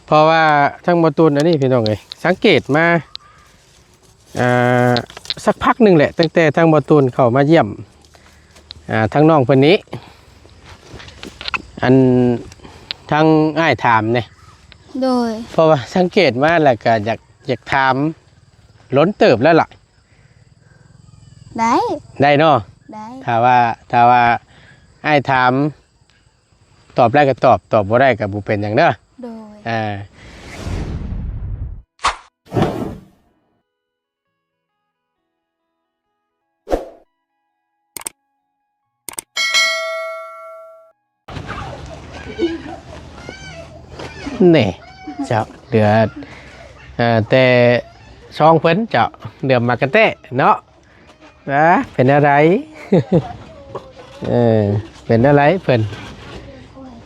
ເພາະວ່າທາງບໍ່ຕູນອັນນີ້ພີ່ນ້ອງເອີຍ ສັງເກດມາ ອ່າ ສັກພັກໜຶ່ງແຫຼະ ຕັ້ງແຕ່ທາງບໍ່ຕູນເຂົ້າມາຢ້ຽມ ອ່າ ທາງນ້ອງເພິ່ນນີ້ ອັນ ທາງອ້າຍຖາມນີ້ ໂດຍ ເພາະວ່າສັງເກດມາແລ້ວກໍຢາກ ຢາກຖາມ ດົນເຕີບແລ້ວລະ ໄດ້ ໄດ້ເນາະ ໄດ້ ຖ້າວ່າ ຖ້າວ່າອ້າຍຖາມ ຕອບໄດ້ກໍຕອບ ຕອບບໍ່ໄດ້ກໍບໍ່ເປັນຫຍັງເດີ ໂດຍ ອ່າ ນີ້ເຈົ້າ ເຫຼືອ ເອີ ແຕ່ສອງເພິ່ນເຈົ້າ ເຫຼືອມາກະແຕະເນາະ ອາ ເປັນແນວໃດ ເອີ ເປັນແນວໃດເພິ່ນ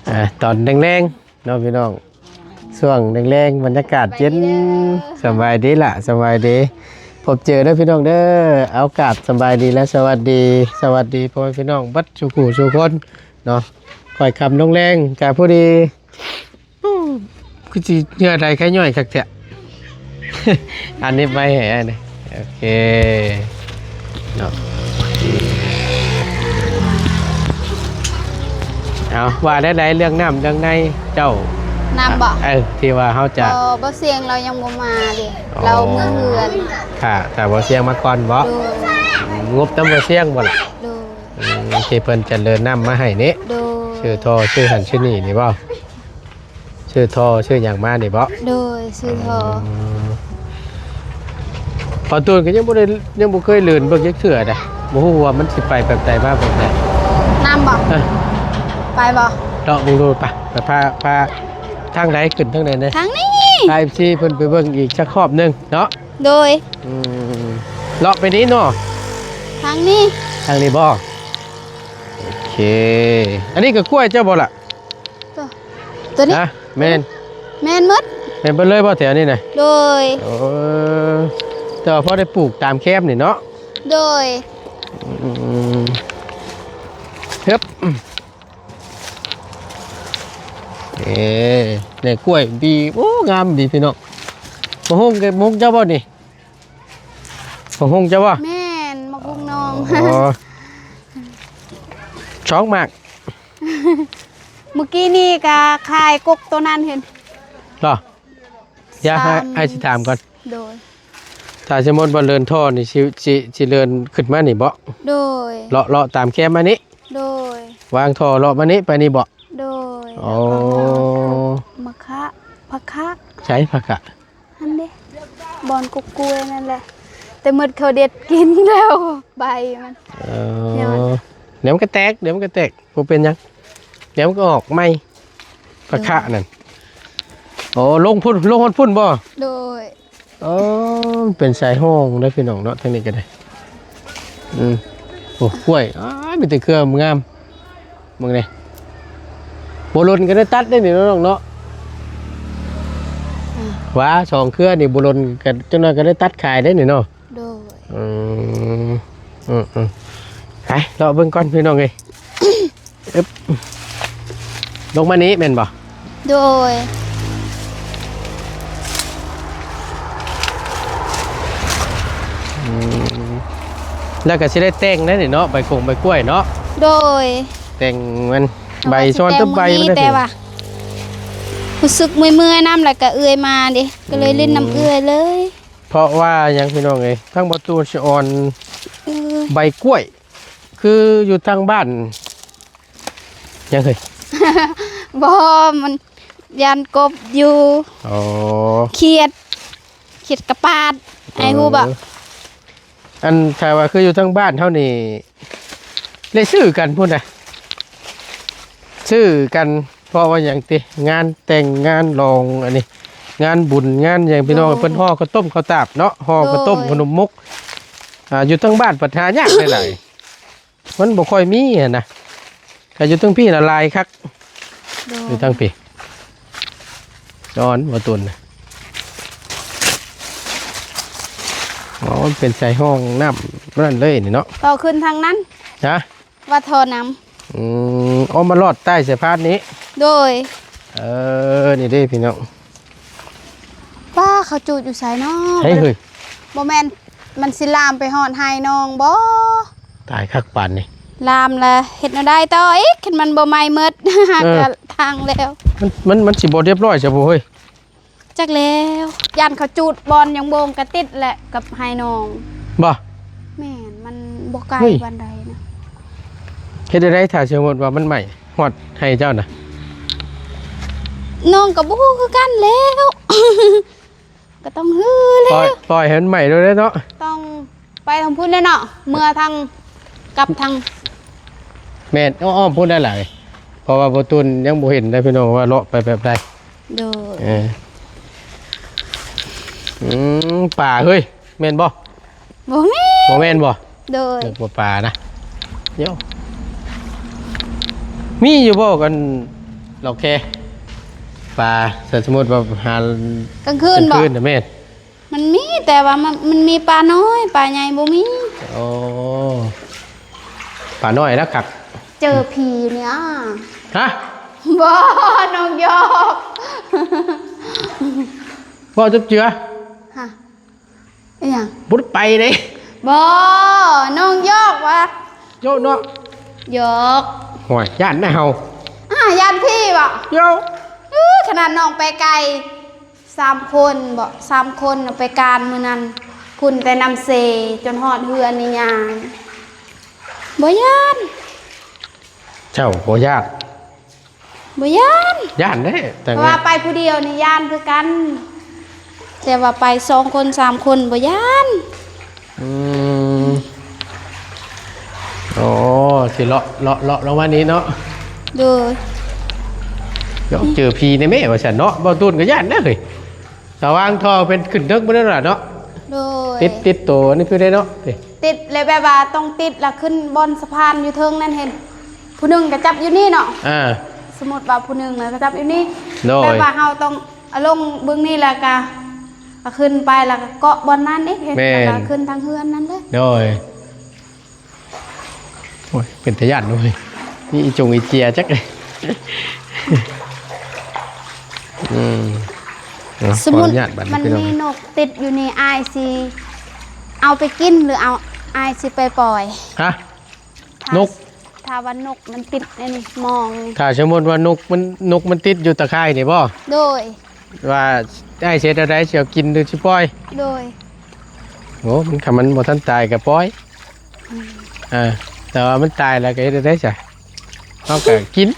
ອາ ຕອນແລງໆ ເນາະພີ່ນ້ອງ ຊ່ວງແລງໆ ບັນຍາກາດເຢັນ ສະບາຍດີເດີ ສະບາຍດີລະ ສະບາຍດີ ພົບເຈີເດີພີ່ນ້ອງເດີ ເອົາ ກາບສະບາຍດີ ແລະ ສະຫວັດດີ ສະຫວັດດີພໍ່ແມ່ພີ່ນ້ອງເບິດສູ່ຜູ້ສູ່ຄົນເນາະ ຄ່ອຍຄ່ຳລົງແລງ ກະພໍດີ ໂອ້ ຄືຊິເຫື່ອໄຫຼໄຄຍ້ອຍຄັກແທ້ ອັນນີ້ໄປໃຫ້ອ້າຍນີ້ ໂອເຄເນາະ ເອົາ ວ່າແນວໃດເລື່ອງນ້ຳເລື່ອງໃນເຈົ້າ ນ້ຳບໍ ເອີ ທີ່ວ່າເຮົາຈະ ບໍ່ ບໍ່ສຽງລາວຍັງບໍ່ມາເດ ອໍ ລາວເມືອເຮືອນ ຖ້າ ຖ້າບໍ່ສຽງມາກ່ອນບໍ ໂດຍ ງົບນຳບໍ່ສຽງບໍລະ ໂດຍ ອືມ ທີ່ເພິ່ນຈະເລີນນ້ຳມາໃຫ້ນີ້ ໂດຍ ຊື້ທໍ່ຊື້ຫັ້ນຊື້ນີ້ນີ້ບໍ ຊື້ທໍ່ຊື້ຫຍັງມານີ້ບໍ ໂດຍ ຊື້ທໍ່ ອໍ ປາຕູນກໍຍັງບໍ່ໄດ້ ຍັງບໍ່ເຄີຍເລີນເບິ່ງຈັກເທື່ອໃດ ບໍ່ຮູ້ວ່າມັນຊິໄປແບບໃດມາແບບໃດ ນ້ຳບໍ ເອີ ໄປບໍ ເລາະເບິ່ງດູໄປ ໄປ ພາ ພາ ທາງໃດ ຂຶ້ນທາງໃດແດ່ ທາງນີ້ ພາ ເອັຟຊີ ເພິ່ນໄປເບິ່ງອີກຈັກຮອບໜຶ່ງເນາະ ໂດຍ ອືມ ເລາະໄປນີ້ເນາະ ທາງນີ້ ທາງນີ້ບໍ ໂອເຄ ອັນນີ້ກໍກ້ວຍເຈົ້າບໍລະ ຕົວ ຕົວນີ້ ຮະ ແມ່ນ ແມ່ນໝົດ ແມ່ນເບິດເລີຍບໍ່ແຖວນີ້ນະ ໂດຍ ໂອ້ ແຕ່ວ່າພໍໄດ້ປູກຕາມແຄມນີ້ເນາະ ໂດຍ ອືມ ເຮັບ ເອີ ໄດ້ກ້ວຍດີ ໂອ້ ງາມດີພີ່ນ້ອງ ມະຮຸ່ງ ມະຮຸ່ງເຈົ້າບໍ່ນີ້ ມະຮຸ່ງເຈົ້າບໍ່ ແມ່ນ ມະຮຸ່ງນ້ອງ ອໍ ສອງໝາກ ມື້ກີ້ນີ້ກະຂາຍກົກໂຕນັ້ນເຫັນ ເນາະ ດຽວ ສາມ ໃຫ້ ໃຫ້ຊິຖາມກ່ອນ ໂດຍ ຖ້າສົມມຸດວ່າເລີນທໍ່ນີ້ ຊິ ຊິ ຊິເລີນຂຶ້ນມານີ້ບໍ ໂດຍ ເລາະ ເລາະຕາມແຄມມານີ້ ໂດຍ ວາງທໍ່ເລາະມານີ້ໄປນີ້ບໍ ໂດຍ ໂອ້ ແລ້ວກໍມາຂະ ຜັກຂະ ໃສຜັກຂະ ຫັ້ນເດ້ ບ່ອນກົກກ້ວຍນັ້ນແຫຼະ ແຕ່ໝົດເຂົາເດັດກິນແລ້ວ ໃບມັນ ເອີ ແນວມັນ ດຽວມັນກໍແຕກ ດຽວມັນກໍແຕກ ບໍ່ເປັນຫຍັງ ດຽວມັນກໍອອກໃໝ່ ປາຄະນັ້ນ ໂອ້ ລົງພຸ້ນ ລົງຮອດພຸ້ນບໍ່ ໂດຍ ເອີ ເປັນສາຍຮ່ອງເດີພີ່ນ້ອງເນາະ ທາງນີ້ກໍໄດ້ ອືມ ໂອ້ ກ້ວຍ ອ້າ ມີແຕ່ເຄືອງາມ ເບິ່ງນີ້ ບໍ່ຫຼົ່ນກໍໄດ້ຕັດເດ້ນີ້ເນາະນ້ອງເນາະ ອືມ ວ່າສອງເຄືອນີ້ບໍ່ຫຼົ່ນກໍຈັກໜ້ອຍກໍໄດ້ຕັດຂາຍເດ້ນີ້ເນາະ ໂດຍ ອືມ ອືມໆ ໄປເລາະເບິ່ງກ່ອນພີ່ນ້ອງເອີຍ ອຶບ ລົງມານີ້ແມ່ນບໍ່? ໂດຍ ອືມ ແລ້ວກໍຊິໄດ້ແຕ່ງໄດ້ນີ້ເນາະ ໃບກົງໃບກ້ວຍເນາະ ໂດຍ ແຕ່ງມັນ ແຕ່ວ່າ ໃບຊ້ອນ ຊິແຕ່ງມື້ນີ້ ໃບມັນ ແຕ່ວ່າຮູ້ສຶກເມື່ອຍໆນຳ ແລ້ວກໍເອື້ອຍມາເດ້ ກໍເລີຍຫຼິ້ນນຳ ອືມ ເອື້ອຍເລີຍ ເພາະວ່າຫຍັງພີ່ນ້ອງເອີຍ ທາງບໍ່ຕູ້ຊິອ່ອນ ເອີ ໃບກ້ວຍ ຄືຢູ່ທາງບ້ານ ຫຍັງເຮີ້ຍ? ບໍ່ ມັນຢ້ານກົບຢູ່ ອໍ ຂຽດ ຂຽດກະປາດ ເອີ ອ້າຍຮູ້ບໍ່? ອັນ ຖ້າວ່າຄືຢູ່ທາງບ້ານເຮົານີ້ ໄດ້ຊື້ກັນພຸ້ນນະ ຊື້ກັນ ເພາະວ່າຫຍັງຕິ ງານແຕ່ງງານຫຼອງ ອັນນີ້ ງານບຸນງານຫຍັງ ພີ່ນ້ອງ ໂດຍ ເພິ່ນຫໍ່ເຂົ້າຕົ້ມເຂົ້າຕາບເນາະ ຫໍ່ເຂົ້າຕົ້ມ ໂດຍ ຂະໜົມມົກ ອ່າ ຢູ່ທາງບ້ານບັດຫາຍາກຫຼາຍໆ ມັນບໍ່ຄ່ອຍມີຫັ້ນນະ ແຕ່ຢູ່ເທິງພີ້ນະຫຼາຍຄັກ ໂດຍ ຢູ່ທາງພີ້ ຈອນບໍ່ຕຸນນະ ອໍ ມັນເປັນສາຍຮ່ອງນ້ຳນັ້ນເລີຍນີ້ເນາະ ຕໍ່ຂຶ້ນທາງນັ້ນ ຮະ ວ່າທໍ່ນ້ຳ ອືມ ເອົາມາລອດໃຕ້ສາຍພານນີ້ ໂດຍ ເອີ ນີ້ເດ້ພີ່ນ້ອງ ເຂົາຈູດຢູ່ໃສເນາະ? ເຮີ້ຍ ບໍ່ແມ່ນມັນຊິລາມໄປຮອດໄຮ່ນ້ອງບໍ່? ຕາຍຄັກປານນີ້ ລາມລະເຮັດແນວໃດຕໍ່ອີກ? ຄັນມັນບໍ່ໄໝ້ໝົດ ຫາກະທາງແລ້ວ ມັນ ມັນ ມັນຊິບໍ່ລຽບຮ້ອຍຊະບໍ່ເຮີ້ຍ? ຈັກແລ້ວ ຢ້ານເຂົາຈູດບ່ອນຢາງໂບງກະຕິດແຫຼະກັບໄຮ່ນ້ອງ. ບໍ່? ແມ່ນ ມັນບໍ່ໄກປານໃດນະ. ເຮັດແນວໃດຖ້າສົມມຸດວ່າມັນໄໝ້ຮອດໄຮ່ເຈົ້ານະ? ນ້ອງກະບໍ່ຮູ້ຄືກັນແລ້ວ ກະຕ້ອງຮືແລ້ວ ປ່ອຍ ປ່ອຍໃຫ້ມັນໄໝ້ໂລດເນາະ. ຕ້ອງໄປທາງພຸ້ນແຫຼະເນາະ ເມືອທາງ ກັບທາງ ແມ່ນ ອ້ອມໆພຸ້ນໄດ້ຫຼາຍ ເພາະວ່າບໍ່ຕູນຍັງບໍ່ເຫັນໄດ໋ພີ່ນ້ອງ ວ່າເລາະໄປແບບໃດ. ໂດຍ ເອີ ອືມ ປາເຮີ້ຍ ແມ່ນບໍ່? ບໍ່ແມ່ນ ບໍ່ແມ່ນບໍ່? ໂດຍ ນຶກວ່າປານະ ໂຢ ມີຢູ່ບໍ່ກັນ ລອກແຄ ປາ ຖ້າສົມມຸດວ່າຫາກາງຄືນບໍ່? ກາງຄືນນະແມ່ນ ມັນມີ ແຕ່ວ່າມັນ ມັນມີປານ້ອຍ ປາໃຫຍ່ບໍ່ມີ. ໂອ້ ປານ້ອຍລະຄັກ ເຈີຜີນີ້. ຮະ? ບໍ່ ນ້ອງຢອກ ເວົ້າຈັບເຈືອ ຮະ? ອີຫຍັງ? ບໍ່ໄດ້ໄປເດ້. ບໍ່ ນ້ອງຢອກວ່າ ຢອກເນາະ ຢອກ. ໂອ້ຍ ຢ້ານນະເຮົາ ອາ ຢ້ານຜີບໍ່? ໂຢ ຂະໜາດນ້ອງໄປໄກ ສາມຄົນເບາະ ສາມຄົນໄປການມື້ນັ້ນ ພຸ້ນແຕ່ນ້ຳເຊຈົນຮອດເຮືອນນີ້ຍ່າງ ບໍ່ຢ້ານ. ເຈົ້າບໍ່ຢ້ານ? ບໍ່ຢ້ານ ຢ້ານເດ້ ແຕ່ ເພາະວ່າໄປຜູ້ດຽວນີ້ຢ້ານຄືກັນ ແຕ່ວ່າໄປສອງຄົນສາມຄົນບໍ່ຢ້ານ. ອືມ ໂອ້ ຊິເລາະ ເລາະ ເລາະລົງມານີ້ເນາະ. ໂດຍ ເລາະເຈີຜີແດ່ແມ້ວ່າຊັ້ນເນາະ. ບໍ່ຕູນກະຢ້ານເດ້ເຮີ້ຍ ສະຫວ່າງທໍ່ເປັນຂຶ້ນເທິງບໍ່ໄດ້ລະເນາະ. ໂດຍ ຕິດ ຕິດໂຕນີ້ຄືໄດ້ເນາະ ຕິດແລ້ວແບບວ່າຕ້ອງຕິດລະຂຶ້ນບ່ອນສະພານຢູ່ເທິງນັ້ນ ເຫັນຜູ້ໜຶ່ງກະຈັບຢູ່ນີ້ເນາະ. ອາ ສົມມຸດວ່າຜູ້ໜຶ່ງລະກະຈັບຢູ່ນີ້ ໂດຍ ແບບວ່າເຮົາຕ້ອງ ອາ ລົງເບິ່ງນີ້ແລ້ວກະ ກະຂຶ້ນໄປແລ້ວກະເກາະບ່ອນນັ້ນອີກ ແມ່ນ ແລ້ວກະຂຶ້ນທາງເຮືອນນັ້ນເລີຍ. ໂດຍ ໂອ້ຍ ເປັນຕາຢ້ານເວີຍ ມີອີຈົງອີເຈຍຈັກ. ອືມ ເອົາ ຂໍອະນຸຍາດບັດນີ້ ສະມຸດມັນມີນົກຕິດຢູ່ນີ້ ອ້າຍຊິເອົາໄປກິນ ຫຼືເອົາ ອ້າຍຊິໄປປ່ອຍ? ຮະ? ນົກ ຖ້າວ່ານົກມັນຕິດອັນນີ້ມອງ ຖ້າສົມມຸດວ່ານົກມັນ ນົກມັນຕິດຢູ່ຕາຂ່າຍນີ້ບໍ່? ໂດຍ ວ່າອ້າຍຊິເຮັດແນວໃດ ຊິເອົາກິນຫຼືຊິປ່ອຍ? ໂດຍ ໂອ້ ມັນ ຄັນມັນບໍ່ທັນຕາຍກະປ່ອຍ. ອືມ ເອີ ແຕ່ວ່າມັນຕາຍແລ້ວກະເຮັດແນວໃດຊະ? ເຮົາກະກິນ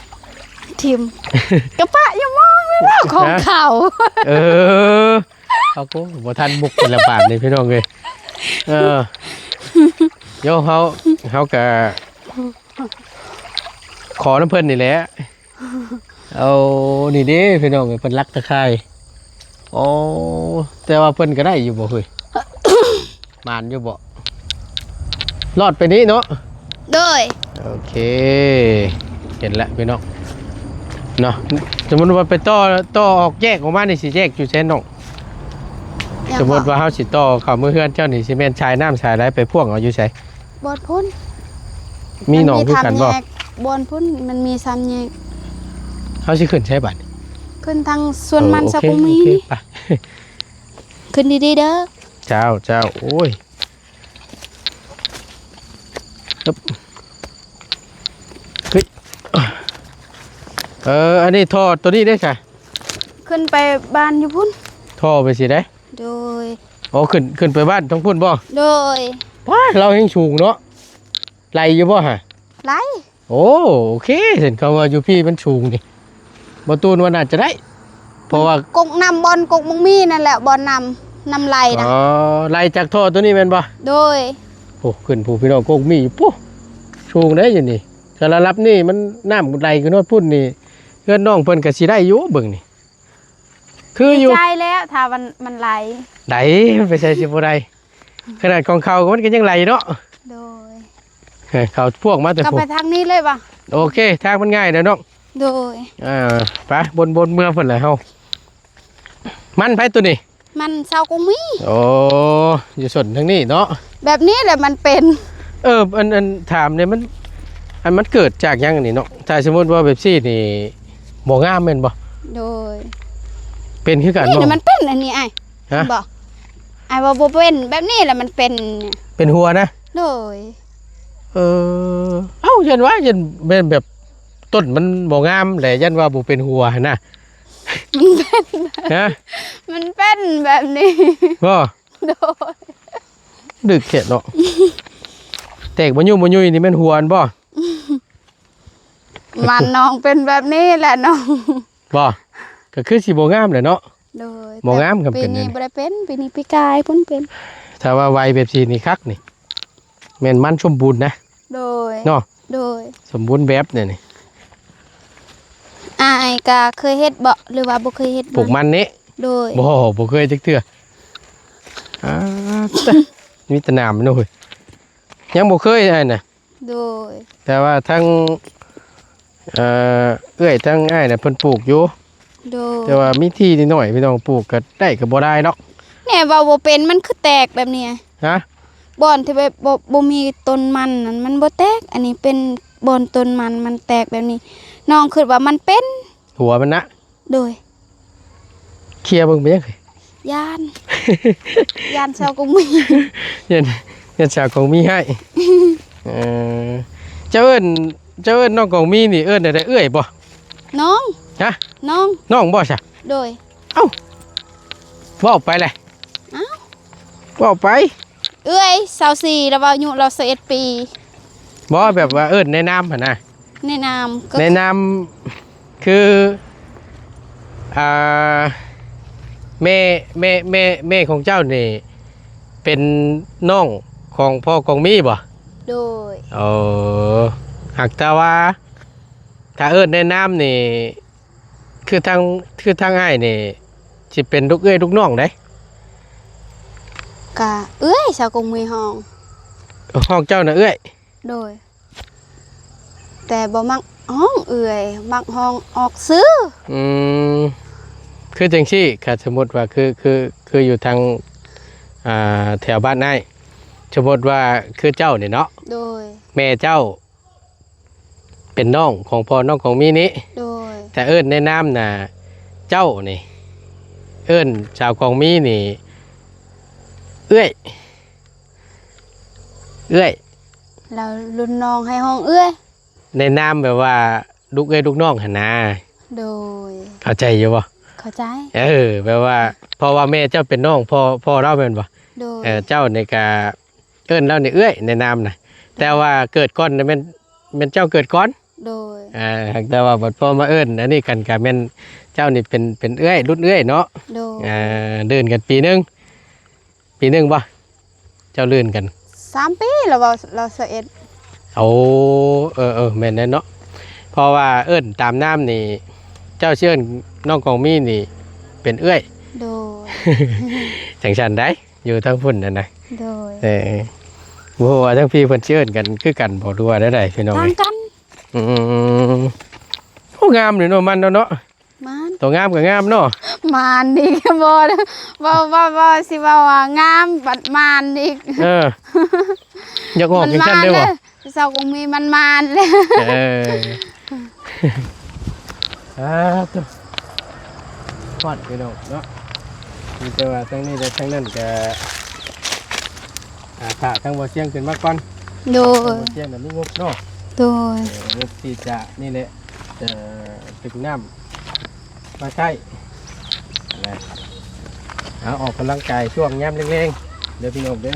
ຖິ້ມ ກະປະຢູ່ມອງນີ້ແຫຼະ ຂອງເຂົາ. ເອີ ເຮົາກະບໍ່ທັນມຸກແລ້ວບາດນີ້ພີ່ນ້ອງເອີຍ. ເອີ ໂຢ ເຮົາ ເຮົາກະຂໍນຳເພິ່ນນີ້ແຫຼະ. ໂອ້ ນີ້ເດ້ພີ່ນ້ອງເອີຍ ເພິ່ນລັກຕາຂ່າຍ. ໂອ້ ແຕ່ວ່າເພິ່ນກະໄດ້ຢູ່ບໍ່ເຮີ້ຍ? ໝານຢູ່ບໍ່? ລອດໄປນີ້ເນາະ. ໂດຍ ໂອເຄ ເຫັນແລ້ວພີ່ນ້ອງເນາະ. ສົມມຸດວ່າໄປຕໍ່ ຕໍ່ອອກແຍກອອກມານີ້ ຊິແຍກຢູ່ໃສນ້ອງ? ຫຍັງ? ສົມມຸດວ່າເຮົາຊິຕໍ່ເຂົ້າເມືອເຮືອນເຈົ້ານີ້ ຊິແມ່ນສາຍນ້ຳສາຍໄຫຼ ໄປພ່ວງເອົາຢູ່ໃສ? ບ່ອນພຸ້ນ ມີໜອງຄືກັນບໍ່? ມັນມີສາມແຍກ ບ່ອນພຸ້ນມັນມີສາມແຍກ. ເຮົາຊິຂຶ້ນໃສບາດນີ້? ຂຶ້ນທາງສວນມັນ ເອີ ຊາວກຸງມີ. ໂອເຄ ໂອເຄ ໄປ ຂຶ້ນດີໆເດີ. ເຈົ້າ ເຈົ້າ ໂອ້ຍ ຮຶບ ເຮີ້ຍ ເອີ ອັນນີ້ທໍ່ໂຕນີ້ເດ້ຊະ? ຂຶ້ນໄປບ້ານຢູ່ພຸ້ນ ທໍ່ໄປຊິໄດ້. ໂດຍ ໂອ້ ຂຶ້ນ ຂຶ້ນໄປບ້ານທາງພຸ້ນບໍ່? ໂດຍ ວ້າ ລາວແຮ່ງສູງເນາະ. ໄຫຼຢູ່ບໍ່ຫະ? ໄຫຼ. ໂອ້ ໂອເຄ ເຫັນເຂົາວ່າຢູ່ພີ້ມັນສູງນີ້ ບໍ່ຕູນວ່າໜ້າຈະໄດ້ ເພາະວ່າ ກົກນ້ຳບ່ອນກົກໝາກມີນັ້ນແຫຼະ ບ່ອນນ້ຳ ນ້ຳໄຫຼນະ. ອໍ ໄຫຼຈາກທໍ່ໂຕນີ້ແມ່ນບໍ່? ໂດຍ ໂອ້ ຂຶ້ນພູພີ່ນ້ອງ ກົກໝາກມີພຸ້ນ ສູງເດ້ຢູ່ນີ້. ຖ້າລະດັບນີ້ມັນ ນ້ຳໄຫຼຂຶ້ນຮອດພຸ້ນນີ້ ເຮືອນນ້ອງເພິ່ນກະຊິໄດ້ຢູ່ເບິ່ງນີ້ ຄືຢູ່ ດີໃຈແລ້ວ ຖ້າມັນ ມັນໄຫຼ. ໄດ້ ມັນໄປໃສຊິບໍ່ໄດ້ ຂະໜາດຂອງເຂົາມັນກະຍັງໄຫຼເນາະ. ໂດຍ ເອີ ເຂົາພວກມາແຕ່ ກະໄປທາງນີ້ເລີຍບໍ່? ໂອເຄ ທາງມັນງ່າຍແລ້ວນ້ອງ. ໂດຍ ເອີ ໄປ ບົນໆເມືອພຸ້ນແຫຼະເຮົາ. ມັນໃຜໂຕນີ້? ມັນຊາວກົງມີ. ໂອ້ ຢູ່ສົນທາງນີ້ເນາະ ແບບນີ້ແຫຼະມັນເປັນ. ເອີ ອັນ ອັນ ຖາມແດ່ ມັນ ອັນ ມັນເກີດຈາກຫຍັງອັນນີ້ເນາະ? ຖ້າສົມມຸດວ່າແບບຊີ້ນີ້ບໍ່ງາມແມ່ນບໍ່? ໂດຍ ເປັນຄືກັນບໍ່? ນີ້ມັນເປັນອັນນີ້ອ້າຍ. ຮະ? ບໍ່ ອ້າຍວ່າບໍ່ເປັນແບບນີ້ລະ ມັນເປັນ ເປັນຫົວນະ? ໂດຍ. ເອີ ເອົ້າ ຢ້ານວ່າ ຢ້ານແມ່ນແບບຕົ້ນມັນບໍ່ງາມແຫຼະ ຢ້ານວ່າບໍ່ເປັນຫົວຫັ້ນນະ. ມັນເປັນ ຮະ? ມັນເປັນແບບນີ້. ບໍ່? ໂດຍ. ດຶກແທ້ເນາະ. ແຕກບໍ່ຍຸ່ມບໍ່ຍຸ່ຍນີ້ແມ່ນຫົວຫັ້ນບໍ່? ມັນນ້ອງເປັນແບບນີ້ແຫຼະນ້ອງ. ບໍ່? ກໍຄືຊິບໍ່ງາມແຫຼະເນາະ. ໂດຍ. ບໍ່ງາມ ຄັນເປັນແບບນີ້ ແຕ່ປີນີ້ບໍ່ໄດ້ເປັນ ປີນີ້ປີກາຍພຸ້ນເປັນ. ຖ້າວ່າໄວແບບຊີ້ນີ້ຄັກນີ້ ແມ່ນມັນສົມບູນນະ. ໂດຍ. ເນາະ? ໂດຍ. ສົມບູນແບບແນວນີ້. ອ້າຍກະເຄີຍເຮັດບໍ່ ຫຼືວ່າບໍ່ເຄີຍເຮັດ? ປູກມັນນີ້? ໂດຍ. ບໍ່ ບໍ່ເຄີຍຈັກເທື່ອ. ອາ ມີແຕ່ໜາມເນາະເຮີ້ຍ. ຍັງບໍ່ເຄີຍອ້າຍນະ. ໂດຍ. ແຕ່ວ່າທັງ ເອີ ເອື້ອຍທັງອ້າຍນະເພິ່ນປູກຢູ່. ໂດຍ. ແຕ່ວ່າມີທີ່ນ້ອຍໆ ພີ່ນ້ອງ ປູກກໍໄດ້ກໍບໍ່ຫຼາຍດອກ. ແນ່ເວົ້າບໍ່ເປັນ ມັນຄືແຕກແບບນີ້. ຮະ? ບ່ອນທີ່ແບບບໍ່ ບໍ່ມີຕົ້ນມັນນັ້ນມັນບໍ່ແຕກ ອັນນີ້ເປັນບ່ອນຕົ້ນມັນ ມັນແຕກແບບນີ້ ນ້ອງຄິດວ່າມັນເປັນ ຫົວມັນນະ. ໂດຍ. ເຄຍເບິ່ງເປັນຫຍັງ? ຢ້ານ ຢ້ານຊາວກົງມີ ຢ້ານ ຢ້ານຊາວກົງມີຮ້າຍ. ເອີ ເຈົ້າເອີ້ນ ເຈົ້າເອີ້ນນ້ອງກົງມີນີ້ເອີ້ນແນວໃດ ເອື້ອຍບໍ່? ນ້ອງ. ຮະ? ນ້ອງ. ນ້ອງບໍ່ຊະ? ໂດຍ. ເອົ້າ ເວົ້າໄປແຫຼະ. ອ້າວ ເວົ້າໄປ. ເອື້ອຍຊາວສີ່ ລາວອາຍຸລາວຊາວເອັດປີ. ບໍ່ ແບບວ່າເອີ້ນໃນນາມຫັ້ນນະ. ໃນນາມ ໃນນາມຄື ອ່າ ແມ່ ແມ່ ແມ່ ແມ່ຂອງເຈົ້ານີ້ເປັນນ້ອງຂອງພໍ່ກອງມີບໍ່? ໂດຍ. ເອີ ຫາກແຕ່ວ່າ ຖ້າເອີ້ນໃນນາມນີ້ ຄືທາງ ຄືທາງອ້າຍນີ້ຊິເປັນລູກເອື້ອຍລູກນ້ອງເດ້. ກະເອື້ອຍຊາວກົງມີຮ້ອງ. ຮ້ອງເຈົ້ານະເອື້ອຍ? ໂດຍ. ແຕ່ບໍ່ມັກຮ້ອງເອື້ອຍ ມັກຮ້ອງອອກຊື່. ອືມ ຄືຈັ່ງຊີ້ ຖ້າສົມມຸດວ່າ ຄື ຄື ຄືຢູ່ທາງ ອ່າ ແຖວບ້ານອ້າຍ ສົມມຸດວ່າຄືເຈົ້ານີ້ເນາະ. ໂດຍ. ແມ່ເຈົ້າ ເປັນນ້ອງຂອງພໍ່ນ້ອງກອງມີນີ້. ໂດຍ. ຖ້າເອີ້ນໃນນາມນະເຈົ້ານີ້ ເອີ້ນສາວກອງມີນີ້ເອື້ອຍ ເອື້ອຍ ແລ້ວລຸ້ນນ້ອງໃຫ້ຮ້ອງເອື້ອຍ ໃນນາມແບບວ່າລູກເອື້ອຍລູກນ້ອງຫັ້ນນາ. ໂດຍ. ເຂົ້າໃຈຢູ່ບໍ່? ເຂົ້າໃຈ. ເອີ ແບບວ່າ ເພາະວ່າແມ່ເຈົ້າເປັນນ້ອງພໍ່ ພໍ່ລາວແມ່ນບໍ່? ໂດຍ. ເອີ ເຈົ້ານີ້ກະ ເອີ້ນລາວນີ້ເອື້ອຍໃນນາມນະ ໂດຍ ແຕ່ວ່າເກີດກ່ອນນະແມ່ນ ແມ່ນເຈົ້າເກີດກ່ອນ. ໂດຍ. ອ່າ ແຕ່ວ່າບັດພໍມາເອີ້ນອັນນີ້ກັນກະແມ່ນເຈົ້ານີ້ເປັນ ເປັນເອື້ອຍ ລຸ້ນເອື້ອຍເນາະ. ໂດຍ. ອ່າ ເດີນກັນປີໜຶ່ງ ປີໜຶ່ງບໍ່ ເຈົ້າລື່ນກັນ? ສາມປີ ລາວເວົ້າ ລາວຊາວເອັດ. ໂອ້ ເອີໆ ແມ່ນແຫຼະເນາະ ເພາະວ່າເອີ້ນຕາມນາມນີ້ ເຈົ້າຊິເອີ້ນນ້ອງກອງມີນີ້ເປັນເອື້ອຍ. ໂດຍ. ຈັ່ງຊັ້ນໃດ ຢູ່ທາງພຸ້ນຫັ້ນນະ. ໂດຍ. ເອີ ບໍ່ຮູ້ວ່າທາງພີ້ເພິ່ນຊິເອີ້ນກັນຄືກັນບໍ່ ຫຼືວ່າແນວໃດພີ່ນ້ອງ? ຕ່າງກັນ. ອືມ ໂອ້ ງາມເດເນາະ ມັນເນາະ ມັນ ໂຕງາມກໍງາມເນາະ. ມັນນີ້ບໍ່ ເວົ້າ ເວົ້າ ເວົ້າ ຊິເວົ້າວ່າງາມ ບັດມັນອີກ. ເອີ ຢາກອອກຈັ່ງຊັ້ນເດ້ບໍ່? ຊາວກົງມີມັນມານແລ້ວ. ເອີ ອ່າ ໂທ້ ຮອດພີ່ນ້ອງເນາະ ມີແຕ່ວ່າທາງນີ້ແລະທາງນັ້ນກະ ອ່າ ຖ້າທາງບໍ່ສຽງຂຶ້ນມາກ່ອນ. ໂດຍ. ທາງບໍ່ສຽງນະມີງົບເນາະ. ໂດຍ. ເອີ ງົບທີ່ຈະນີ້ແຫຼະ ເອີ ຕຶກນ້ຳມາໃຊ້ນະ. ເອົາ ອອກກຳລັງກາຍຊ່ວງຍາມແລງໆ ເດີພີ່ນ້ອງເດີ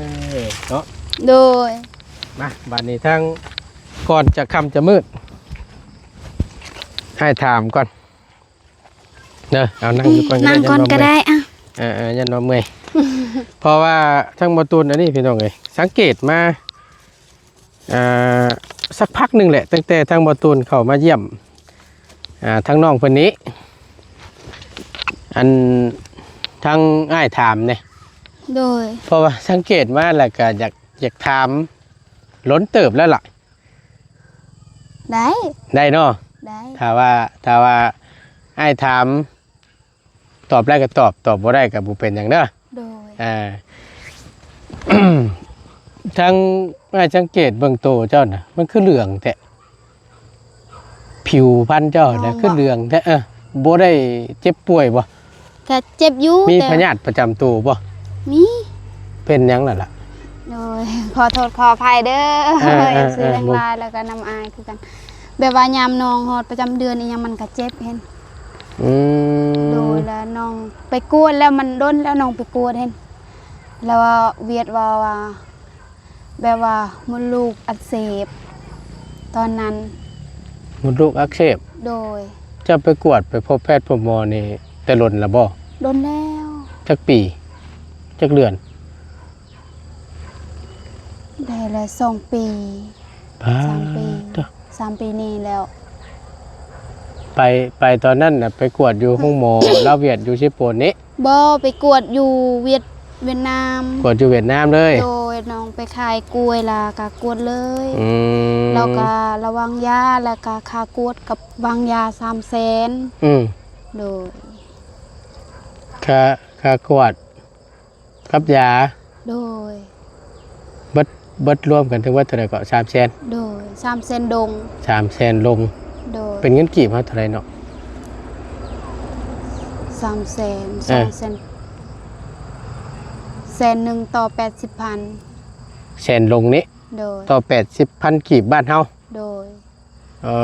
ເນາະ. ໂດຍ. ມາ ບາດນີ້ທາງ ກ່ອນຈະຄ່ຳຈະມືດ ໃຫ້ຖາມກ່ອນເດີ. ເອົາ ນັ່ງຢູ່ກ່ອນກໍໄດ້ ນັ່ງກ່ອນກໍໄດ້. ເອີໆ ຢ້ານວ່າເມື່ອຍ ເພາະວ່າທາງບໍ່ຕູນອັນນີ້ພີ່ນ້ອງເອີຍ ສັງເກດມາ ອ່າ ສັກພັກໜຶ່ງແຫຼະ ຕັ້ງແຕ່ທາງບໍ່ຕູນເຂົ້າມາຢ້ຽມ ອ່າ ທາງນ້ອງເພິ່ນນີ້ ອັນ ທາງອ້າຍຖາມນີ້. ໂດຍ. ເພາະວ່າສັງເກດມາແລ້ວກໍຢາກ ຢາກຖາມ ດົນເຕີບແລ້ວລະ. ໄດ້ ໄດ້ເນາະ. ໄດ້. ຖ້າວ່າ ຖ້າວ່າອ້າຍຖາມ ຕອບໄດ້ກໍຕອບ ຕອບບໍ່ໄດ້ກໍບໍ່ເປັນຫຍັງເດີ. ໂດຍ. ອ່າ ທາງອ້າຍສັງເກດເບິ່ງໂຕເຈົ້ານະ ມັນຄືເຫຼືອງແທ້ ຜິວພັນເຈົ້ານະ ຄືເຫຼືອງແທ້. ເອີ ບໍ່ໄດ້ເຈັບປ່ວຍບໍ່? ກະເຈັບຢູ່ ມີ ແຕ່ ພະຍາດປະຈຳໂຕບໍ່? ມີ. ເປັນຫຍັງລະລະ? ໂດຍ ຂໍໂທດຂໍອະໄພເດີ ເອີ ເອີ ເອັຟຊີ ເອີ ທັງຫຼາຍ ແລ້ວກະນ້ຳອາຍຄືກັນ ແບບວ່າຍາມນ້ອງຮອດປະຈຳເດືອນອີ່ຫຍັງ ມັນກະເຈັບເຫັນ. ອືມ ໂດຍ ແລ້ວນ້ອງໄປກວດແລ້ວ ມັນດົນແລ້ວນ້ອງໄປກວດເຫັນ ແລ້ວວ່າວຽດວ່າ ວ່າ ແບບວ່າມົດລູກອັກເສບຕອນນັ້ນ. ມົດລູກອັກເສບ? ໂດຍ. ເຈົ້າໄປກວດໄປພົບແພດພົບໝໍນີ້ແຕ່ດົນລະບໍ່? ດົນແລ້ວ. ຈັກປີ? ຈັກເດືອນ? ໄດ້ລະສອງປີ ປາດ ສາມປີ ໂທ້ ສາມປີນີ້ແລ້ວ. ໄປ ໄປຕອນນັ້ນນະ ໄປກວດຢູ່ໂຮງໝໍລາວຫວຽດຢູ່ເຊໂປນນີ້? ບໍ່ ໄປກວດຢູ່ຫວຽດ ຫວຽດນາມ. ກວດຢູ່ຫວຽດນາມເລີຍ? ໂດຍ ນ້ອງໄປຂາຍກ້ວຍ ແລ້ວກະກວດເລີຍ. ອືມ ແລ້ວກະລະຫວ່າງຢາ ແລ້ວກະຄ່າກວດກັບຫວ່າງຢາ ສາມແສນ. ອືມ ໂດຍ. ຄ່າ ຄ່າກວດ ກັບຢາ. ໂດຍ. ເບິດ ເບິດລວມກັນເຖິງວ່າເທົ່າໃດເກາະ? ສາມແສນ. ໂດຍ ສາມແສນດົງ. ສາມແສນດົງ. ໂດຍ. ເປັນເງິນກີບເຮົາເທົ່າໃດເນາະ? ສາມແສນ ເອີ ສອງແສນ ແສນໜຶ່ງຕໍ່ແປດສິບພັນ. ແສນດົງນີ້? ໂດຍ. ຕໍ່ແປດສິບພັນກີບບ້ານເຮົາ? ໂດຍ. ເອີ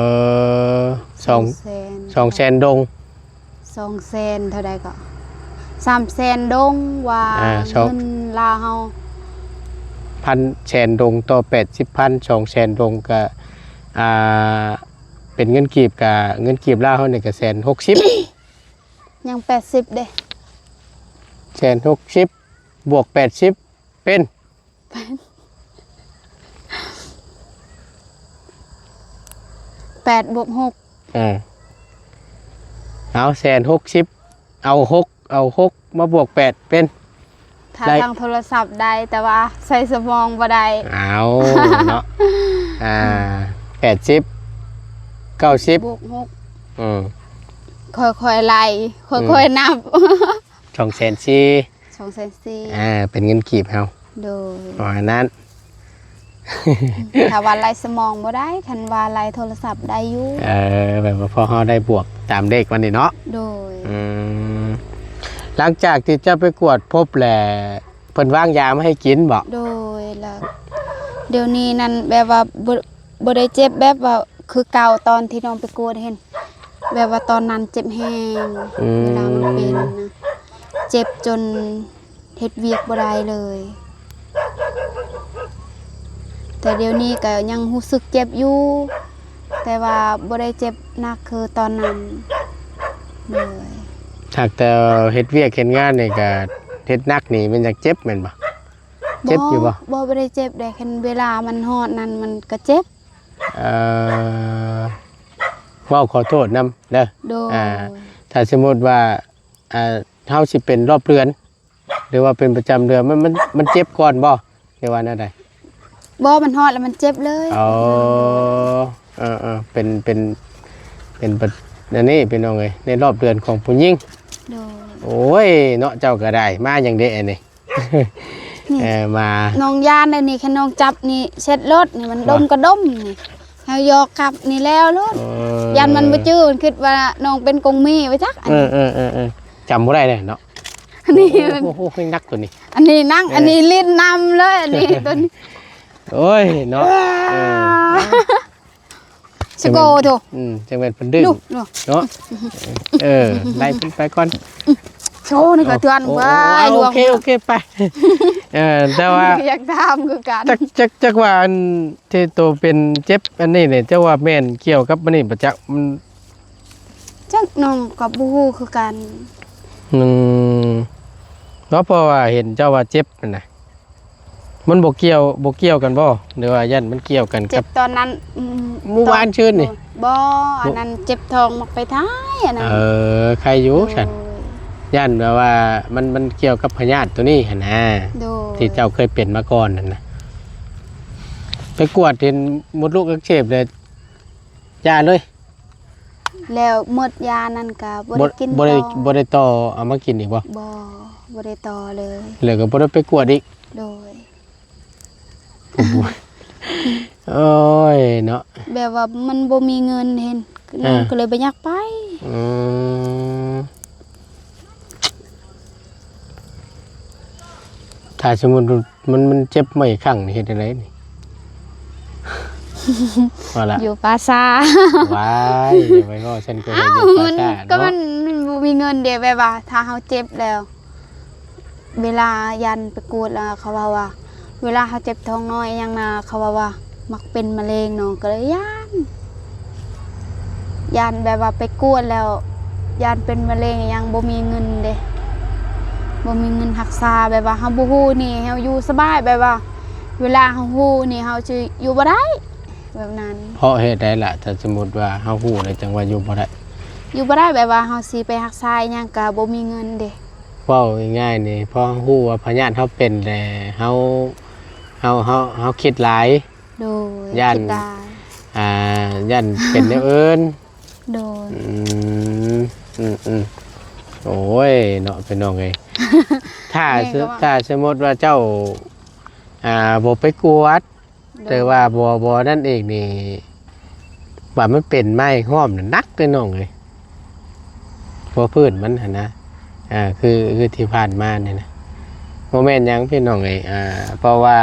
ສອງ ສອງແສນ ສອງແສນດົງ. ສອງແສນເທົ່າໃດເກາະ? ສາມແສນດົງວ່າ ອ່າ ສອງ ເງິນລາວເຮົາ ພັນ ແສນດົງຕໍ່ແປດສິບພັນ ສອງແສນດົງກະ ອ່າ ເປັນເງິນກີບກະ ເງິນກີບລາວເຮົານີ້ກະແສນຫົກສິບ ຍັງແປດສິບເດ້. ແສນຫົກສິບບວກແປດສິບເປັນ ແປດບວກຫົກ. ເອີ ເອົາແສນຫົກສິບ ເອົາຫົກ ເອົາຫົກມາບວກແປດເປັນ ຖ້າ ໄດ້ ທາງໂທລະສັບໄດ້ ແຕ່ວ່າໃສ່ສະໝອງບໍ່ໄດ້. ເອົາເນາະ ອ່າ ແປດສິບ ເກົ້າສິບ ບວກຫົກ. ອືມ ຄ່ອຍໆໄລ່ ອືມ ຄ່ອຍໆນັບ. ສອງແສນສີ່. ສອງແສນສີ່ ອ່າ ເປັນເງິນກີບເຮົາ. ໂດຍ. ປະມານນັ້ນ ຖ້າວ່າໄລ່ສະໝອງບໍ່ໄດ້ ຄັນວ່າໄລ່ໂທລະສັບໄດ້ຢູ່. ເອີ ແບບວ່າພໍເຮົາໄດ້ບວກຕາມເລກມັນນີ້ເນາະ. ໂດຍ. ອືມ ຫຼັງຈາກທີ່ເຈົ້າໄປກວດພົບແລ້ວ ເພິ່ນວາງຢາມາໃຫ້ກິນບໍ? ໂດຍ. ແລ້ວດຽວນີ້ນັ້ນແບບວ່າບໍ່ ບໍ່ໄດ້ເຈັບແບບວ່າຄືເກົ່າຕອນທີ່ນ້ອງໄປກວດເຫັນ ແບບວ່າຕອນນັ້ນເຈັບແຮງ. ອືມ ເວລາມັນເປັນນະ ເຈັບຈົນເຮັດວຽກບໍ່ໄດ້ເລີຍ. ແຕ່ດຽວນີ້ກະຍັງຮູ້ສຶກເຈັບຢູ່ ແຕ່ວ່າບໍ່ໄດ້ເຈັບໜັກຄືຕອນນັ້ນ. ໂດຍ. ຫາກແຕ່ເຮັດວຽກເຮັດງານນີ້ກະເຮັດໜັກນີ້ແມ່ນຢາກເຈັບແມ່ນບໍ່? ເຈັບຢູ່ບໍ່? ບໍ່ ບໍ່ໄດ້ເຈັບເດ້ ຄັນເວລາມັນຮອດນັ້ນມັນກະເຈັບ. ເອີ ເວົ້າຂໍໂທດນຳເດີ. ໂດຍ. ອ່າ ຖ້າສົມມຸດວ່າ ອ່າ ເຮົາຊິເປັນຮອບເດືອນ ຫຼືວ່າເປັນປະຈຳເດືອນ ມັນ ມັນ ມັນເຈັບກ່ອນບໍ່ ຫຼືວ່າແນວໃດ? ບໍ່ ມັນຮອດແລ້ວມັນເຈັບເລີຍ. ອໍ ເອີໆ ເປັນ ເປັນ ເປັນປະ ອັນນີ້ພີ່ນ້ອງເອີຍ ໃນຮອບເດືອນຂອງຜູ້ຍິງ. ໂດຍ. ໂອ້ຍ ເນາະ ເຈົ້າກະໄດ້ ມາຫຍັງເດອັນນີ້? ນີ້ ເອີ ມາ ນ້ອງຢ້ານໄດ໋ນີ້ ຄັນນ້ອງຈັບນີ້ເຊັດໂລດນີ້ ມັນດົມກະດົມນີ້ ເຮົາຢອກກັບນີ້ແລ້ວໂລດ. ເອີ ຢ້ານມັນບໍ່ຈື່ ມັນຄິດວ່ານ້ອງເປັນກົງມີວ່າຈັກ. ເອີໆໆໆ ຈຳບໍ່ໄດ້ເລີຍເນາະ. ອັນນີ້ ໂອ້ໂຫ ໂອ້ໂຫ ໜັກໂຕນີ້ ອັນນີ້ໜັກ. ເອີ ອັນນີ້ຫຼິ້ນນຳເລີຍ ອັນນີ້ໂຕນີ້. ໂອ້ຍເນາະ ເອີ ສະໂກໂທ ອືມ ຈັ່ງແມ່ນເພິ່ນດື້ເນາະ. ເອີ ໄລ່ເພິ່ນໄປກ່ອນ ໂຊນີ້ກະເຖື່ອນ. ໂອ້ ເອີຍ ໂອເຄ ໂອເຄ ໄປ. ເອີ ແຕ່ວ່າຢາກຖາມຄືກັນ ຈັກ ຈັກ ຈັກວ່າອັນທີ່ໂຕເປັນເຈັບອັນນີ້ນີ້ ເຈົ້າວ່າແມ່ນກ່ຽວກັບອັນນີ້ບໍ່ຈັກ? ມັນ ຈັກ ນ້ອງກະບໍ່ຮູ້ຄືກັນ. ອືມ ເນາະ ເພາະວ່າເຫັນເຈົ້າວ່າເຈັບຫັ້ນນະ. ມັນບໍ່ກ່ຽວ ບໍ່ກ່ຽວກັນບໍ່ ຫຼືວ່າຢ້ານມັນກ່ຽວກັນກັບ ເຈັບຕອນນັ້ນ ອືມ ມື້ວານຊືນນີ້? ບໍ່ ອັນນັ້ນເຈັບທ້ອງໝາກໄຟທ້າຍອັນນັ້ນ. ເອີ ໄຄຢູ່ຊັ້ນ. ໂດຍ. ຢ້ານແບບວ່າມັນ ມັນກ່ຽວກັບພະຍາດໂຕນີ້ຫັ້ນນະ. ໂດຍ. ທີ່ເຈົ້າເຄີຍເປັນມາກ່ອນຫັ້ນນະ ໄປກວດເຫັນມົດລູກອັກເສບແລ້ວ ຢ່າເລີຍ. ແລ້ວໝົດຢານັ້ນກະບໍ່ໄດ້ກິນ ບໍ່ໄດ້ ຕໍ່ ບໍ່ໄດ້ຕໍ່ເອົາມາກິນອີກບໍ່? ບໍ່ ບໍ່ໄດ້ຕໍ່ເລີຍ. ແລ້ວກະບໍ່ໄດ້ໄປກວດອີກ? ໂດຍ. ໂອ້ຍເນາະ ແບບວ່າມັນບໍ່ມີເງິນເຫັນ ເອີ ນ້ອງກະເລີຍບໍ່ຢາກໄປ. ອືມ ຖ້າສົມມຸດມັນ ມັນເຈັບມາອີກຄັ້ງນີ້ເຮັດຈັ່ງໃດນີ້? ວ່າລະ ຢູ່ປ່າຊ້າ. ວ້າຍ ຢ່າໄປເວົ້າຊັ້ນ ກໍ ອ້າວ ຢູ່ປ່າຊ້າ ມັນ ກໍມັນ ມັນບໍ່ມີເງິນເດ້ ແບບວ່າຖ້າເຮົາເຈັບແລ້ວ ເວລາຢ້ານໄປກວດແລ້ວ ເຂົາເວົ້າວ່າ ເວລາເຮົາເຈັບທ້ອງນ້ອຍອີ່ຫຍັງນະ ເຂົາເວົ້າວ່າມັກເປັນມະເຮັງເນາະ ກໍເລີຍຢ້ານ ຢ້ານແບບວ່າໄປກວດແລ້ວ ຢ້ານເປັນມະເຮັງອີ່ຫຍັງ ບໍ່ມີເງິນເດ້ ບໍ່ມີເງິນຮັກສາ ແບບວ່າເຮົາບໍ່ຮູ້ນີ້ ເຮົາຢູ່ສະບາຍ ແບບວ່າເວລາເຮົາຮູ້ນີ້ ເຮົາຊິຢູ່ບໍ່ໄດ້ ແບບນັ້ນ. ເພາະເຫດໃດລະ ຖ້າສົມມຸດວ່າເຮົາຮູ້ແລ້ວ ຈັ່ງວ່າຢູ່ບໍ່ໄດ້? ຢູ່ບໍ່ໄດ້ ແບບວ່າເຮົາຊິໄປຮັກສາອີ່ຫຍັງກໍບໍ່ມີເງິນເດ້. ເວົ້າງ່າຍໆນີ້ ເພາະເຮົາຮູ້ວ່າພະຍາດເຮົາເປັນແລ້ວ ເຮົາ ເຮົາ ເຮົາ ເຮົາຄິດຫຼາຍ. ໂດຍ ຢ້ານ ຄິດໄດ້ ອ່າ ຢ້ານເປັນແນວອື່ນ. ໂດຍ ອືມ ອືມໆ ໂອ້ຍ ເນາະ ພີ່ນ້ອງເອີຍ ຖ້າ ແມ່ນກໍວ່າ ຖ້າສົມມຸດວ່າເຈົ້າ ອ່າ ບໍ່ໄປກວດ ໂດຍ ແຕ່ວ່າບໍ່ ບໍ່ນັ້ນອີກນີ້ ວ່າມັນເປັນມາອີກຮອບນັ້ນ ໜັກເດ້ນ້ອງເອີຍ ບໍ່ພື້ນມັນຫັ້ນນະ ອ່າ ຄື ຄືທີ່ຜ່ານມານີ້ນະ ບໍ່ແມ່ນຫຍັງພີ່ນ້ອງເອີຍ ອ່າ ເພາະວ່າ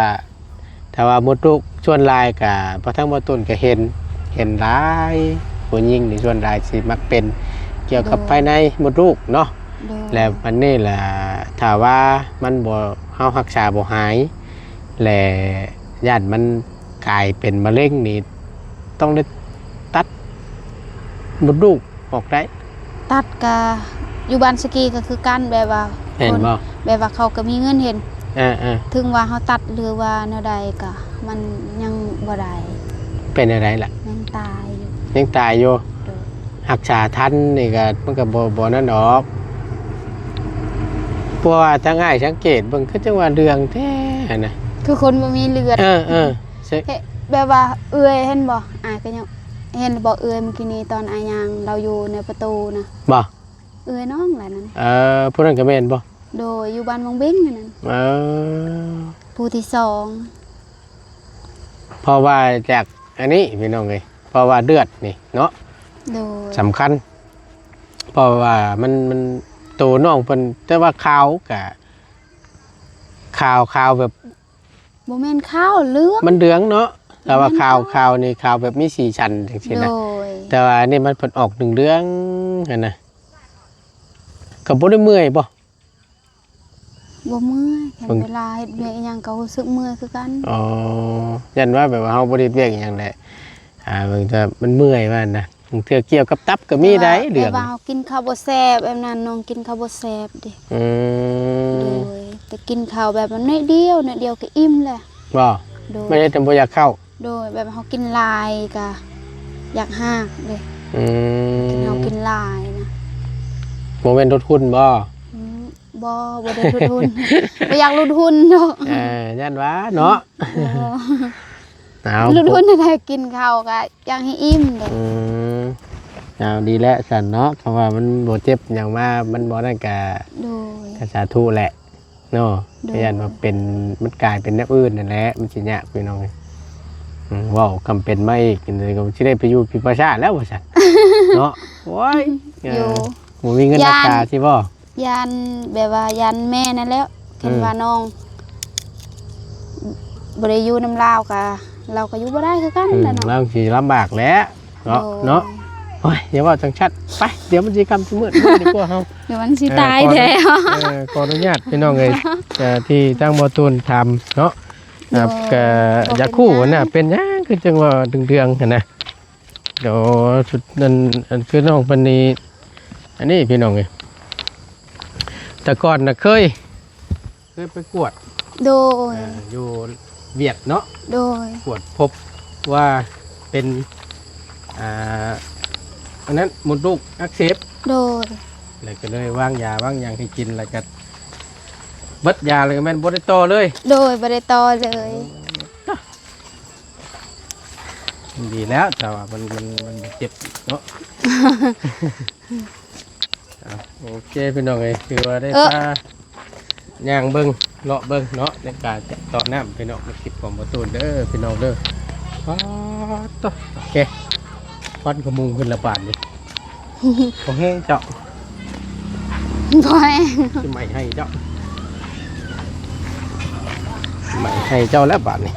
ຖ້າວ່າມົດລູກສ່ວນຫຼາຍກະ ທາງໝໍຕົ້ນກະເຫັນ ເຫັນຫຼາຍ ຜູ້ຍິງນີ້ສ່ວນຫຼາຍຊິມັກເປັນກ່ຽວກັບ ໂດຍ ພາຍໃນມົດລູກເນາະ ໂດຍ ແລ້ວບັດນີ້ລະ ຖ້າວ່າມັນບໍ່ ເຮົາຮັກສາບໍ່ຫາຍ ແລະ ຢ້ານມັນກາຍເປັນມະເຮັງນີ້ ຕ້ອງໄດ້ຕັດມົດລູກອອກໄດ້. ຕັດກະຢູ່ບ້ານສະກີກໍຄືກັນ ແບບວ່າ ເຫັນບໍ່ ຄົນ ແບບວ່າເຂົາກໍມີເງິນເຫັນ ເອີໆ ເຖິງວ່າເຮົາຕັດ ຫຼືວ່າແນວໃດກໍມັນຍັງບໍ່ໄດ້. ເປັນແນວໃດລະ? ຍັງຕາຍຢູ່ ຍັງຕາຍຢູ່. ໂດຍ ຮັກສາທັນນີ້ກໍ ມັນກໍບໍ່ ບໍ່ນັ້ນດອກ ເພາະວ່າທາງອ້າຍສັງເກດເບິ່ງ ຄືຈັ່ງວ່າເຫຼືອງແທ້ຫັ້ນນະ ຄືຄົນບໍ່ມີເລືອດ. ເອີໆ ເອີ ເຫັນ ແບບວ່າເອື້ອຍເຫັນບໍ່? ອ້າຍກໍຍັງເຫັນບໍ່ ເອື້ອຍມື້ກີ້ນີ້ ຕອນອ້າຍຍ່າງລາວຢູ່ໃນປະຕູນະ ບໍ່? ເອື້ອຍນ້ອງລະນັ້ນ. ເອີ ຜູ້ນັ້ນກໍແມ່ນບໍ່? ໂດຍ ຢູ່ບ້ານວັງເບັງນັ້ນ. ເອີ ຜູ້ທີສອງ. ເພາະວ່າຈາກອັນນີ້ພີ່ນ້ອງເອີຍ ເພາະວ່າເລືອດນີ້ເນາະ ໂດຍ ສຳຄັນ ເພາະວ່າມັນ ມັນ ໂຕນ້ອງເພິ່ນ ແຕ່ວ່າຂາວກະ ຂາວ ຂາວແບບ ບໍ່ແມ່ນຂາວ ເຫຼືອງ ມັນເຫຼືອງເນາະ ແຕ່ວ່າ ແມ່ນ ຂາວ ຂາວນີ້ຂາວແບບມີສີສັນຈັ່ງຊີ້ນະ ໂດຍ ແຕ່ວ່າອັນນີ້ມັນເພິ່ນອອກເຫຼືອງໆຫັ້ນນະ ກໍບໍ່ໄດ້ເມື່ອຍບໍ່? ບໍ່ເມື່ອຍ ຄັນເວລາເຮັດວຽກອີ່ຫຍັງກໍຮູ້ສຶກເມື່ອຍຄືກັນ. ອໍ ຢ້ານວ່າແບບວ່າເຮົາບໍ່ໄດ້ເຮັດວຽກອີ່ຫຍັງແຫຼະ ອ່າ ມັນຈະ ມັນເມື່ອຍວ່ານະ ບາງເທື່ອກ່ຽວກັບຕັບກໍມີໄດ໋ ແບບວ່າ ເລື່ອງ ແບບວ່າເຮົາກິນເຂົ້າບໍ່ແຊບແບບນັ້ນ ນ້ອງກິນເຂົ້າບໍ່ແຊບເດ້. ອືມ ໂດຍ ແຕ່ກິນເຂົ້າແບບໜ້ອຍດຽວ ໜ້ອຍດຽວກໍອີ່ມແລ້ວ. ບໍ່? ໂດຍ ບໍ່ໄດ້ ແຕ່ບໍ່ຢາກເຂົ້າ. ໂດຍ ແບບເຮົາກິນຫຼາຍກໍຢາກຮາກເດ້. ອືມ ເຮົາກິນຫຼາຍນະ. ບໍ່ແມ່ນຫຼຸດຫຸ່ນບໍ່? ອືມ ບໍ່ ບໍ່ໄດ້ຫຼຸດຫຸ່ນ ບໍ່ຢາກຫຼຸດຫຸ່ນເນາະ. ເອີ ຢ້ານວ່າເນາະ. ບໍ່ ເອົາ ຫຼຸດຫຸ່ນແນວໃດ ກິນເຂົ້າກໍຢາກໃຫ້ອີ່ມເດ້. ອືມ ເອົາ ດີແລ້ວຊັ້ນເນາະ ຄຳວ່າມັນບໍ່ເຈັບຫຍັງມາ ມັນບໍ່ນັ້ນກໍ ໂດຍ ກໍສາທຸແຫຼະເນາະ. ໂດຍ ຢ້ານວ່າເປັນ ມັນກາຍເປັນແນວອື່ນນັ້ນແຫຼະ ມັນຊິຍາກພີ່ນ້ອງເອີຍ. ອືມ ເວົ້າຄຳເປັນມາອີກ ກໍຊິໄດ້ໄປຢູ່ປີປາຊາດແລ້ວວ່າຊັ້ນເນາະ. ໂອ້ຍ ຢູ່ ບໍ່ມີເງິນ ຢ້ານ ຮັກສາຊິບໍ່? ຢ້ານແບບວ່າຢ້ານແມ່ນັ້ນແຫຼະ ເຫັນ ອືມ ວ່ານ້ອງບໍ່ໄດ້ຢູ່ນຳລາວກະ ລາວກໍຢູ່ບໍ່ໄດ້ຄືກັນ ອືມ ແຫຼະເນາະ ລາວຊິລຳບາກແຫຼະເນາະ. ໂດຍ ເນາະ ໂອ້ຍ ຢ່າເວົ້າຈັ່ງຊັ້ນ ໄປ ດຽວມັນຊິຄ່ຳຊິມືດ ດຽວພວກເຮົາ ດຽວມັນຊິ ເອີ ຕາຍແທ້. ຂໍ ເອີ ຂໍອະນຸຍາດພີ່ນ້ອງເອີຍ ເອີ ທີ່ທາງບໍ່ຕູນຖາມເນາະ. ໂດຍ ກໍຢາກຮູ້ຫັ້ນນະ ເປັນຫຍັງຄືຈັ່ງວ່າເດືອງໆຫັ້ນນະ? ໂອ້ ຊຸດນັ້ນ ອັນຄືນ້ອງເພິ່ນນີ້ ອັນນີ້ພີ່ນ້ອງເອີຍ ແຕ່ກ່ອນນະເຄີຍ ເຄີຍໄປກວດ ໂດຍ ເອີ ຢູ່ຫວຽດເນາະ ໂດຍ ກວດພົບວ່າເປັນ ອ່າ ອັນນັ້ນ ມົດລູກອັກເສບ ໂດຍ ແລ້ວກໍເລີຍວາງຢາວາງຫຍັງໃຫ້ກິນ ແລ້ວກໍເບິດຢາ ແລ້ວກໍແມ່ນບໍ່ໄດ້ຕໍ່ເລີຍ ໂດຍ ບໍ່ໄດ້ຕໍ່ເລີຍ. ເອີ ດີແລ້ວ ແຕ່ວ່າມັນ ມັນ ມັນບໍ່ເຈັບເນາະ. ອ່ະ ໂອເຄພີ່ນ້ອງເອີຍ ຄືວ່າໄດ້ ເອີ ພາຍ່າງເບິ່ງ ເລາະເບິ່ງເນາະ ໃນການເຈາະນ້ຳພີ່ນ້ອງ ມາຄລິບຂອງບໍ່ຕູນເດີພີ່ນ້ອງເດີ. ປາດໂທ້ ໂອເຄ ຄວັນຂະມຸງຂຶ້ນລະບາດນີ້ ບໍ່ແຮງເຈາະ ບໍ່ແຮງ ຊິໄໝ້ໃຫ້ເຈາະ. ໃຫ້ເຈົ້າແລ້ວບາດນີ້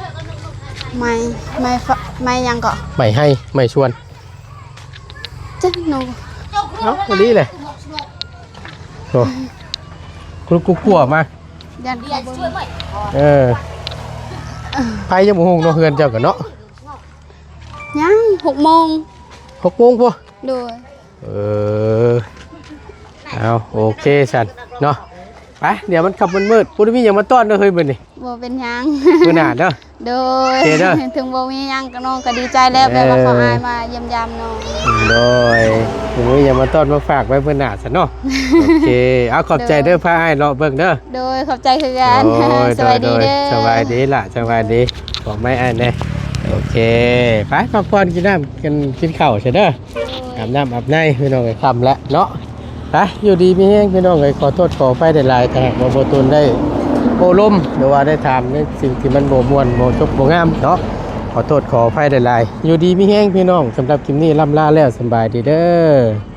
ໄມ້ ໄມ້ຟະ ໄມ້ຫຍັງເກາະ? ໄມ້ໄຮ່ ໄມ້ສວນ ຈັກໜໍ່ ເອົ້າ ພໍດີແຫຼະ ໂອ້ ກຸກໆ ມາ ຢ້ານເຂົາເບິ່ງ ເອີ ໄຟຍັງບໍ່ຮຸ່ງເນາະ ເຮືອນເຈົ້າກໍເນາະ ຍັງ ຫົກໂມງ ຫົກໂມງພຸ້ນ ໂດຍ ເອີ ເອົາ ໂອເຄຊັ້ນເນາະ ໄປ ດຽວມັນຄ່ຳມັນມືດ ບໍ່ໄດ້ມີຫຍັງມາຕ້ອນເດີເຮີ້ຍມື້ນີ້ ບໍ່ເປັນຫຍັງ ມື້ໜ້າເດີ ໂດຍ ໂອເຄເດີ ເຖິງບໍ່ມີຫຍັງກໍນ້ອງກໍດີໃຈແລ້ວ ເອີ ແບບວ່າເຂົາອ້າຍມາຢ້ຽມຢາມນ້ອງ ໂດຍ ບໍ່ມີຫຍັງມາຕ້ອນມາຝາກໄວ້ມື້ໜ້າຊັ້ນເນາະ ໂອເຄ ເອົາ ຂອບໃຈເດີ ໂດຍ ພາອ້າຍເລາະເບິ່ງເດີ ໂດຍ ຂອບໃຈຄືກັນ ໂດຍ ສະບາຍດີເດີ ໂດຍ ໂດຍ ສະບາຍດີລະ ສະບາຍດີ ບອກໄມ້ອ້າຍແດ່ ໂອເຄ ໄປພັກຜ່ອນ ກິນນ້ຳ ກິນ ກິນເຂົ້າຊະເດີ ໂດຍ ອາບນ້ຳອາບໃນ ພີ່ນ້ອງເອີຍ ຄ່ຳແລ້ວເນາະ ໄປ ຢູ່ດີມີແຮງ ພີ່ນ້ອງເອີຍ ຂໍໂທດຂໍອະໄພຫຼາຍໆ ຖ້າຫາກວ່າບໍ່ຕູນໄດ້ໂອ້ລົມ ຫຼືວ່າໄດ້ຖາມໃນສິ່ງທີ່ມັນບໍ່ມ່ວນ ບໍ່ຈົບ ບໍ່ງາມເນາະ ຂໍໂທດຂໍອະໄພຫຼາຍໆ ຢູ່ດີມີແຮງ ພີ່ນ້ອງ ສຳລັບຄລິບນີ້ ລ່ຳລາແລ້ວ ສຳບາຍດີເດີ.